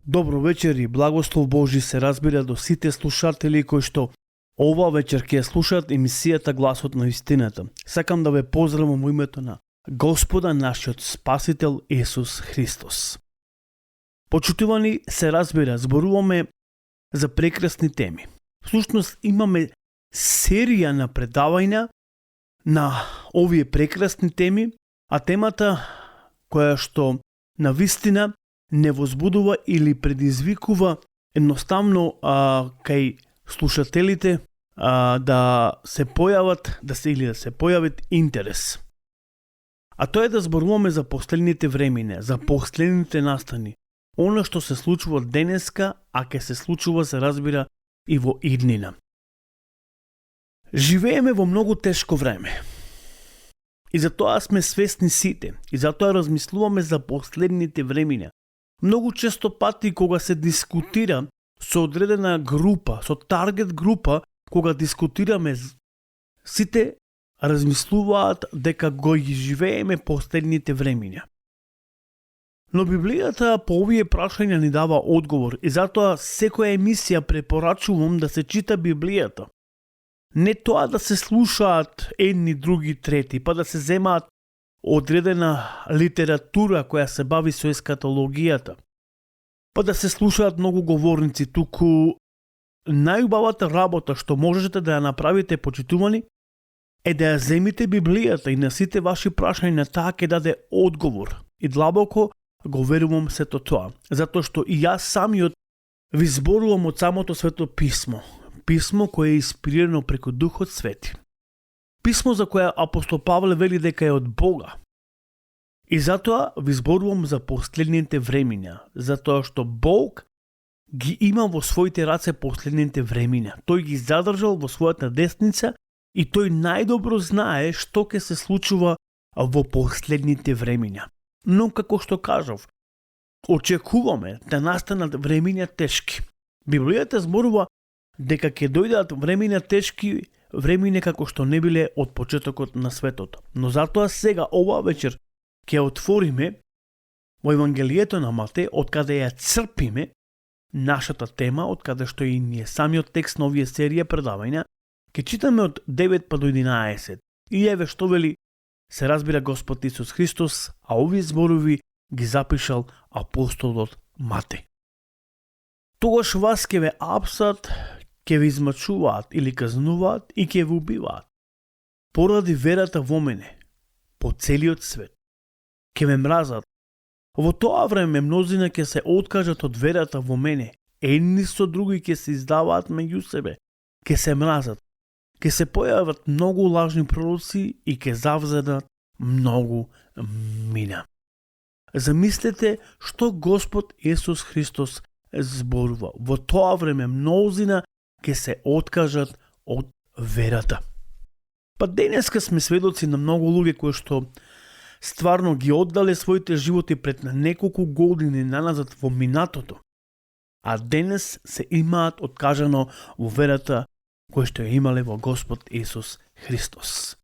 Добро вечер и благослов Божи се разбира до сите слушатели кои што ова вечер ќе слушаат емисијата Гласот на истината. Сакам да ве поздравам во името на Господа нашиот Спасител Исус Христос. Почитувани се разбира, зборуваме за прекрасни теми. Всушност имаме серија на предавања на овие прекрасни теми, а темата која што на вистина не возбудува или предизвикува едноставно кај слушателите да се појават интерес. А тоа е да зборуваме за последните времиња, за последните настани. Оно што се случува денеска, а ќе се случува, се разбира, и во иднина. Живееме во многу тешко време. И затоа сме свесни сите, и затоа размислуваме за последните времиња. Многу често пати кога се дискутира со одредена група, со таргет група, кога дискутираме, сите размислуваат дека го живееме последните времиња. Но Библијата по овие прашања ни дава одговор и затоа секоја емисија препорачувам да се чита Библијата. Не тоа да се слушаат едни, други, трети, па да се земаат одредена литература која се бави со ескатологијата, па да се слушаат многу говорници, туку најубавата работа што можете да ја направите, почитувани, е да ја земите Библијата и на сите ваши прашања таа ќе даде одговор. И длабоко го верувам сето тоа, затоа што и јас самиот ви зборувам од самото Свето Писмо, писмо кое е инспирирано преку Духот Свети. Писмо за кое апостол Павле вели дека е од Бога. И затоа ви зборувам за последните времиња, затоа што Бог ги има во своите раце последните времиња. Тој ги задржал во својата десница и тој најдобро знае што ќе се случува во последните времиња. Но како што кажав, очекуваме да настанат времиња тешки. Библијата зборува дека ќе дојдат времиња тешки, времиња како што не биле од почетокот на светот. Но затоа сега, ова вечер, ќе отвориме во Евангелието на Матеј, од каде ја црпиме нашата тема, од каде што и ние самиот текст на овие серија предавања, ќе читаме од 9 па до 11. И еве што вели, се разбира Господ Исус Христос, а овие зборови ги запишал апостолот Матеј. Тогаш вас ќе ве апсат, ќе ве измачуваат или казнуваат и ќе ве убиваат. Поради верата во мене, по целиот свет, ќе ме мразат. Во тоа време мнозина ќе се откажат од верата во мене, едни со други ќе се издаваат меѓу себе, ќе се мразат, ќе се појават многу лажни пророци и ќе завзедат многу мина. Замислете што Господ Исус Христос зборува. Во тоа време мнозина ќе се откажат од верата. Па денеска сме сведоци на многу луѓе кои што стварно ги оддале своите животи пред неколку години наназад во минатото, а денес се имаат откажано во верата која што ја имале во Господ Исус Христос.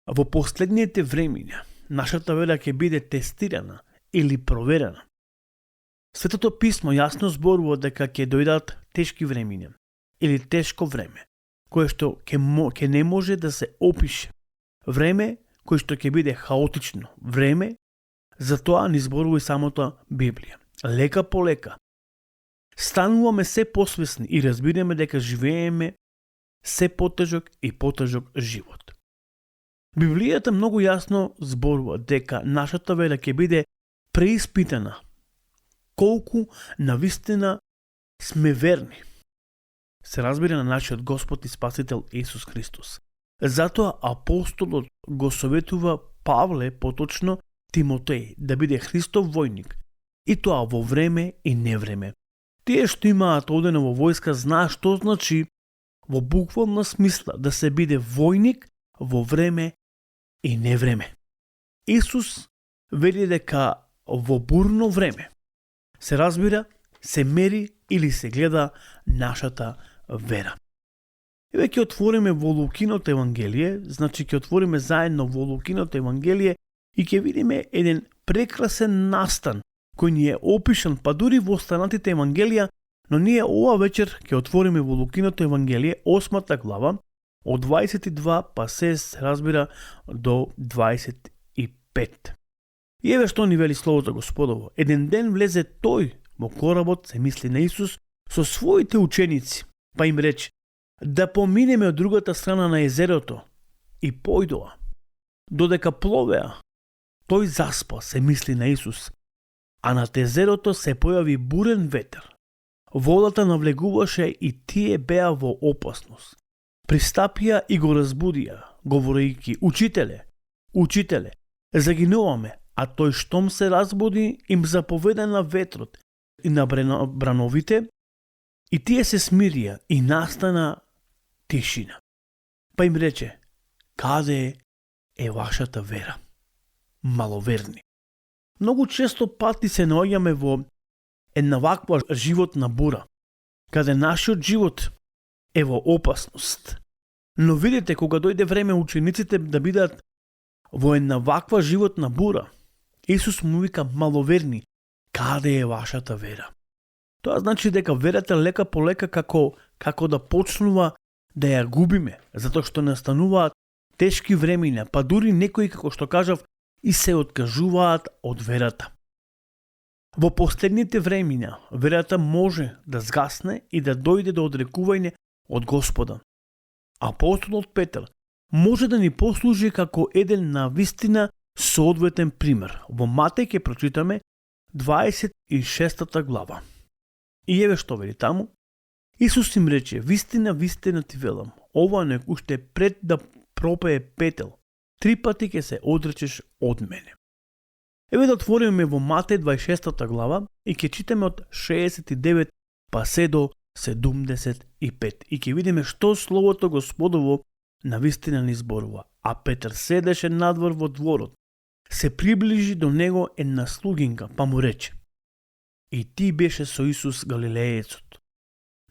Во последните времиња нашата вера ќе биде тестирана или проверена. Светото Писмо јасно зборува дека ќе дојдат тешки времиња или тешко време, кое што ќе не може да се опише. Време кој што ќе биде хаотично, време, за тоа ни зборува и самата Библија. Лека по лека стануваме се посвесни и разбираме дека живееме се потежок и потежок живот. Библијата многу јасно зборува дека нашата вера ќе биде преиспитана колку навистина сме верни. Се разбира на нашиот Господ и Спасител Исус Христос. Затоа апостолот го советува Павле, поточно Тимотеј, да биде Христов војник, и тоа во време и невреме. Тие што имаат одено во војска знаат што значи во буквална смисла да се биде војник во време и невреме. Исус вели дека во бурно време се разбира, се мери или се гледа нашата вера. Еве ќе отвориме во Лукиното Евангелие, значи ќе отвориме заедно во Лукиното Евангелие и ќе видиме еден прекрасен настан кој ни е опишан па дури во останатите евангелија, но ние ова вечер ќе отвориме во Лукиното евангелие 8 глава од 22 па се разбира до 25. И еве што ни вели словото Господово. Еден ден влезе тој во коработ, се мисли на Исус, со своите ученици, па им рече: да поминеме од другата страна на езерото. И појдоа. Додека пловеа, тој заспа, се мисли на Исус, а над езерото се појави бурен ветер. Водата навлегуваше и тие беа во опасност. Пристапија и го разбудија, говорејќи: учителе, учителе, загинуваме. А тој штом се разбуди, им заповеда на ветрот и на брановите, и тие се смирија и настана тишина. Па им рече: каде е вашата вера? Маловерни. Многу често пати се наоѓаме во една ваква животна бура, каде нашиот живот е во опасност. Но видите, кога дојде време учениците да бидат во една ваква животна бура, Исус му вика: маловерни, каде е вашата вера? Тоа значи дека верата лека по лека како да почнува да ја губиме, затоа што настануваат тешки времиња, па дури некои, како што кажав, и се откажуваат од верата. Во последните времиња верата може да згасне и да дојде до одрекување од Господа. Апостолот Петар може да ни послужи како еден навистина соодветен пример. Во Матеј ќе прочитаме 26 глава. И еве што вели таму. Исус им рече: вистина, вистина ти велам, ова не уште пред да пропее петел, 3 пати ќе се одречеш од мене. Еве да отвориме во Матеј 26 глава и ќе читаме од 69 па се до 75 и ќе видиме што словото Господово навистина ни зборува. А Петар седеше надвор во дворот. Се приближи до него една слугинка, па му рече: и ти беше со Исус Галилеецот.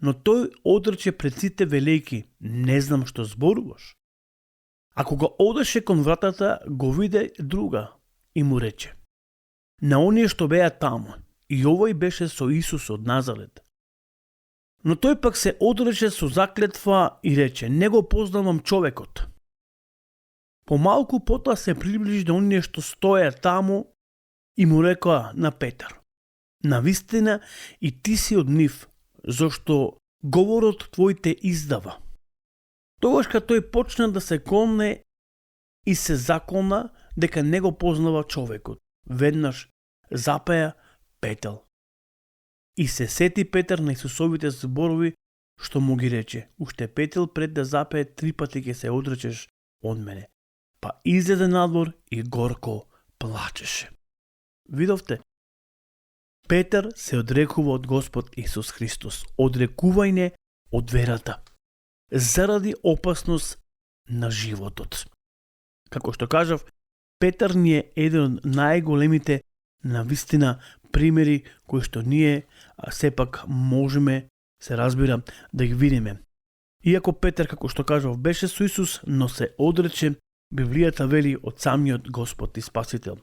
Но тој одрече пред сите велејки: не знам што зборуваш. А кога одеше кон вратата, го виде друга и му рече на оние што беа таму: и овој беше со Исус од Назарет. Но тој пак се одрече со заклетва и рече: не го познавам човекот. Помалку потоа се приближи до оние што стоја таму и му рекоа на Петар: навистина и ти си од нив, зашто говорот твој те издава. Тогаш кога тој почна да се колне и се заколна дека не го познава човекот, веднаш запеа петел. И се сети Петар на Исусовите зборови што му ги рече: уште петел пред да запее 3 пати ќе се одречеш од мене. Па излезе надвор и горко плачеше. Видовте? Петар се одрекува од Господ Исус Христос. Одрекување од верата. Заради опасност на животот. Како што кажав, Петар ни е еден од најголемите навистина примери кои што ние сепак можеме, се разбира, да ги видиме. Иако Петар, како што кажав, беше со Исус, но се одрече, Библијата вели, од самиот Господ и Спасител.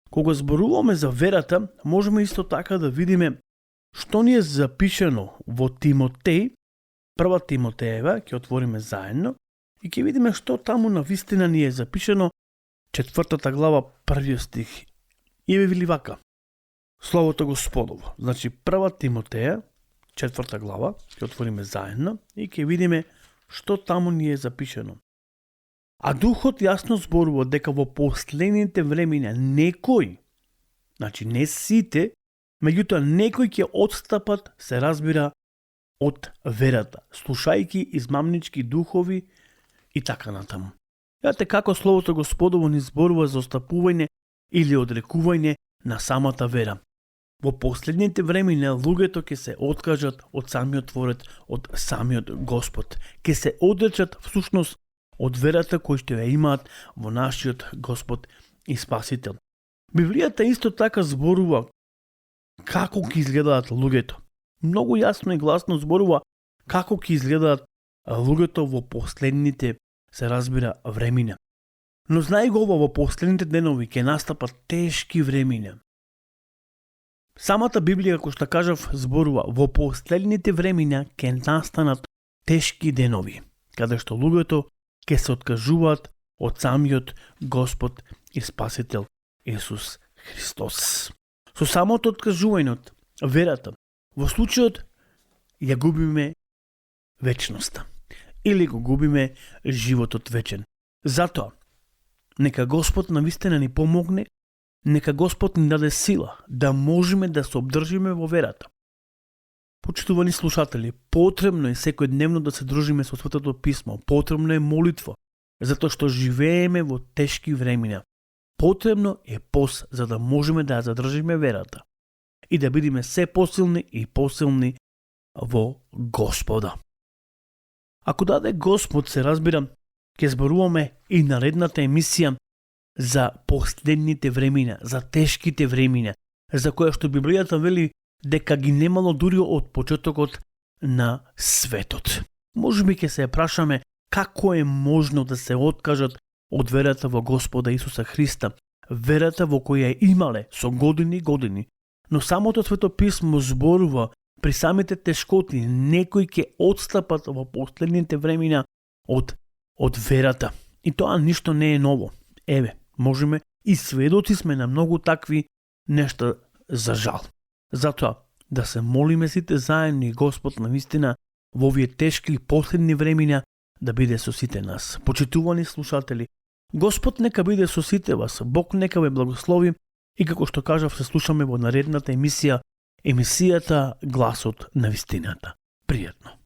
Кога зборуваме за верата, можеме исто така да видиме што ни е запишано во Тимотеј, 1 Тимотеева, ќе отвориме заедно и ќе видиме што таму навистина ни е запишано, 4 глава, 1 стих. И еве вели вака: Словото Господово. Значи 1 Тимотеја, 4 глава, ќе отвориме заедно и ќе видиме што таму ни е запишано. А Духот јасно зборува дека во последните времиња некои, значи не сите, меѓутоа некои ќе отстапат, се разбира, од верата, слушајќи измамнички духови и така натаму. Јате како Словото Господово ни зборува за остапување или одрекување на самата вера. Во последните времиња луѓето ќе се откажат од самиот Творец, од самиот Господ. Ќе се одречат всушност од верата кој што ја имаат во нашиот Господ и Спасител. Библијата исто така зборува како ќе изгледаат луѓето. Многу јасно и гласно зборува како ќе изгледаат луѓето во последните, се разбира, времиња. Но знај го, во последните денови ќе настапат тешки времиња. Самата Библија, како што кажав, зборува во последните времиња ќе настанат тешки денови, каде што луѓето ќе се откажуваат од самиот Господ и Спасител Исус Христос. Со самото откажување од верата, во случајот ја губиме вечноста или го губиме животот вечен. Затоа, нека Господ навистина ни помогне, нека Господ ни даде сила да можеме да се обдржиме во верата. Почитувани слушатели, потребно е секојдневно да се дружиме со Светото Писмо, потребно е молитва, затоа што живееме во тешки времиња. Потребно е пост за да можеме да ја задржиме верата и да бидеме се посилни и посилни во Господа. Ако даде Господ, се разбира, ќе зборуваме и наредната емисија за последните времиња, за тешките времиња, за која што Библијата вели дека ги немало дури од почетокот на светот. Можеби ќе се прашаме како е можно да се откажат од верата во Господа Исуса Христа, верата во која имале со години, но самото Свето Писмо зборува при самите тешкоти некои ќе отстапат во последните времиња од верата. И тоа ништо не е ново. Еве, можеме и сведоци сме на многу такви нешта за жал. Затоа, да се молиме сите заедно и Господ навистина во овие тешки и последни времиња да биде со сите нас. Почитувани слушатели, Господ нека биде со сите вас, Бог нека ве благослови и како што кажав, се слушаме во наредната емисија, емисијата Гласот на вистината. Пријатно.